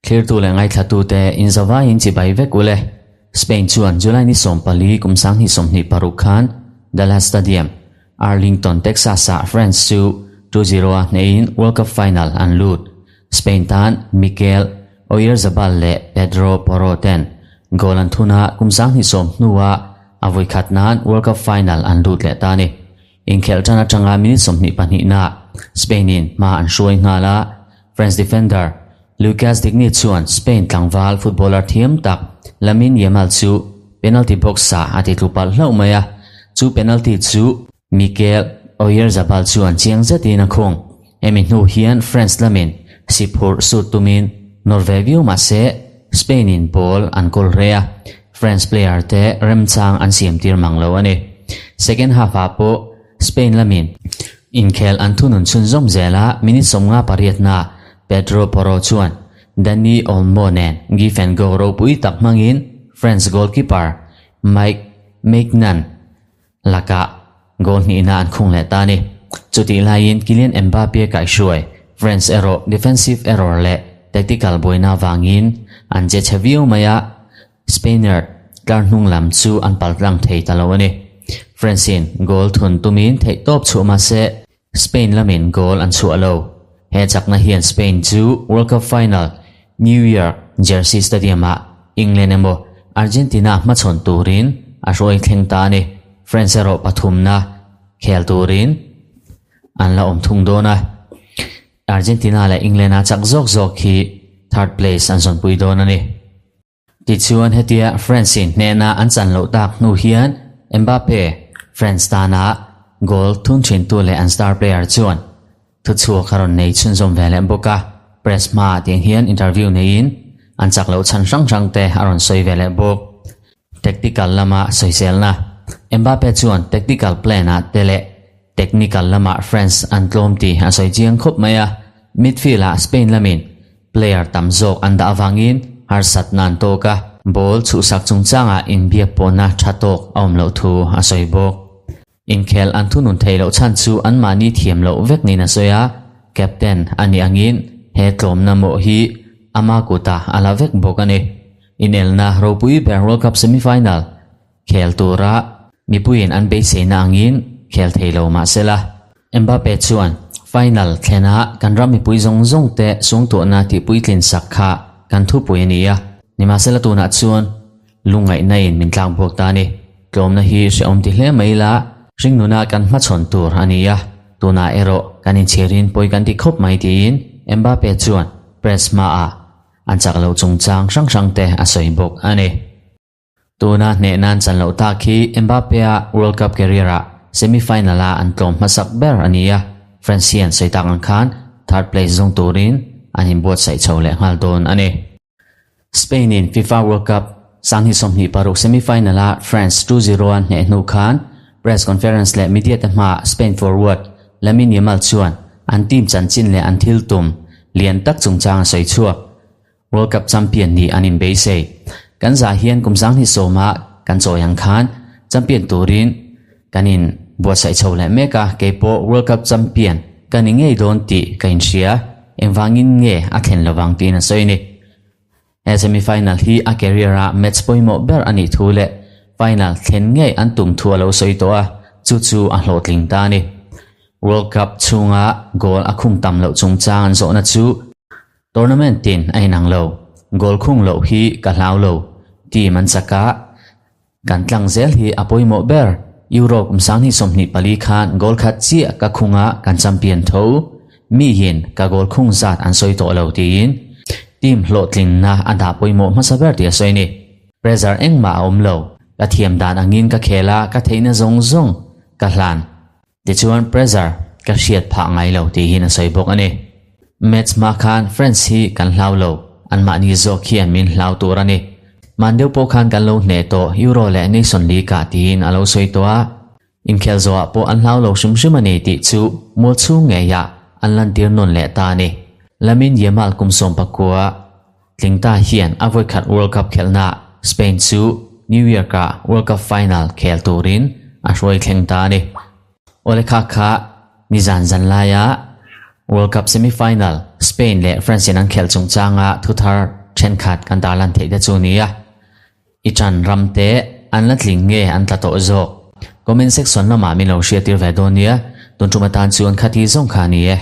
Thlirtu leh ngaithlatute inzavaiin chibai vek ule. Spain chuan July ni 14 kum 2026 khan Dallas Stadium, Arlington, Texas-ah France chu 2-0 a hnehin World Cup final an lut. Spain tan Mikel Oyarzabal leh Pedro Porro ten goal an thun a, kum 20 hnua a vawikhat nan World Cup final an lut leh ta a ni. Inkhelh tan atanga minute 22 naah Spain-in hma an hruai nghal a, France defender Lucas Digne chuan Spain tlangval footballer thiam tak Lamine Yamal chu penalty box-ah a ti tlu palh hlauh mai a, chu penalty chu Mikel Oyarzabal chuan chiang zetin a khung. Hemi hnu hian France lamin si phurh sut tumin nawr ve viau mah se Spain-in ball an kawl rei a, France player te remchang an siam tir mang lo a ni. Second half-ah pawh Spain lamin inkhel an thunun chhunzawm zel a, minute 58 naah Pedro Porro chuan Dani Olmo nen give and go ropui tak hmangin France goalkeeper Mike Maignan lakah goal hnihna an khung leh ta a ni. Chutih laiin Kylian Mbappe kaihhruai France erawh defensive error leh tactical buaina vangin an che chhe viau mai a, Spaniard tlar hnung lam chu an pal tlang thei ta lo a ni. France-in goal thun tumin theihtawp chhuah mah se Spain lamin goal an chhuah lo. He chakna hian Spain chu World Cup final New York Jersey Stadium-ah England emaw Argentina hmachhawn turin a hruai thleng ta a ni. France erawh pathumna khel turin an la awm thung dawn a. Argentina leh England-a chak zawk zawk hi third place an zawnpui dawn a ni. Tichuan hetia France-in hnehna an chan loh tak hnu hian Mbappe, France tana goal thun thintu leh an star player chuan thuchhuak a rawn nei chhunzawm ve leh bawk a. Press hmaah tiang hian interview neiin an chak loh chhan hrang hrang te a rawn sawi ve leh bawk. Tactical lama sawiselna, Mbappe chuan tactical plan-ah te leh technical lamah France an tlawm tih a sawi chiang khawp mai a. Midfield-ah Spain lamin Player tam zawk an dah avangin harsatna an tawk a, ball chhuhsak chungchangah inbiak pawhna tha tawk a awm loh thu a sawi bawk. Inkhel an thunun theih loh chhan chu anmahni thiam loh vek niin a sawi a, captain a nih angin he tlawmna mawh hi ama kutah a la vek bawk a ni. Inelna ropui ber World Cup semi-final khel tura mipuiin an beiseina angin khel thei lo mah se la. Mbappe chuan, Final thlenah kan ram mipui zawng zawng te sungtuahna tih puitlin sak kha kan thupui a ni a, nimahsela tunah chuan lungngaihna in min tlak buak ta a ni. Tlawmna hi hrehawm ti hle mai ila, hringnuna kan hmachhawn tur a ni a, tunah erawh kan inchhirin pawi kan ti khawp mai tiin Mbappe chuan press hmaah an chak loh chungchang hrang hrang te a sawi bawk a ni. Tuna hneh nan chan loh tak hi Mbappe-a World Cup career-ah semi-final-a an tlawm hmasak ber a ni a, France hian sawi tak ang khan third place zawng turin an inbuatsaih chho leh nghal dawn a ni. Spain-in FIFA World Cup 2026 semi-final-a France 2-0 a hneh hnu khan press conference leh media te hmaah Spain forward Lamine Yamal chuan an team chanchin leh an thil tum lian tak chungchang a sawi chhuak. World Cup champion nih an inbeisei. Kan zah hian kum 2020 ah kan chawi ang khan champion turin kan in buatsaih chho leh mek a, keipawh World Cup champion ka ni ngei dawn tih ka inhria, engvangin nge a thlen lovang tiin a sawi a ni. He semi-final hi a career ah match pawimawh ber a nih thu leh final thlen ngei an tum thu a lo sawi tawh a, chu chu a hlawhtling ta a ni. World Cup chhunga goal a khung tam loh chungchang an zawhna chu Tournament tin a inang lo, goal khung loh hi ka hlau lo, team an chak a, kan tlang zel hi a pawimawh ber. Euro kum 2024 khan goal khat chiah ka khung a, kan champion tho. Miin ka goal khung zat an sawi tawh lo tiin team hlawhtlinna a dah pawimawh hmasa ber tih a sawi a ni. Pressure engmah a awm lo, ka thiam dan angin ka khel a, ka theihna zawng zawng ka hlan. Tichuan pressure ka hriat phah ngai lo tiin a sawi bawk a ni. Match hma khan France hi kan hlau lo, anmahni zawk hian min hlau tur a ni. Hman deuh pawh khan kan lo hneh tawh Euro leh Nation League ah tiin a lo sawi tawh a. Inkhel zawhah pawh an hlau lo hrim hrim a ni tih chu mual chhung ngeiah an lantir nawn leh ta a ni. Lamine Yamal kum 19 tling ta hian a vawikhat World Cup khelhnaah Spain chu New York-ah World Cup final khel turin a hruai thleng ta a ni. Awle kha kha nizan zan laia World Cup semi-final. Spain leh France in an khelh chungchanga thuthar thenkhat kan tarlan theih te chu nia. I ṭan ram te an la tling nge an tla tawh zawk? Comment section lamah min lo hriattir ve dawn nia, tun ṭum atan chuan khati zawng kha a ni e.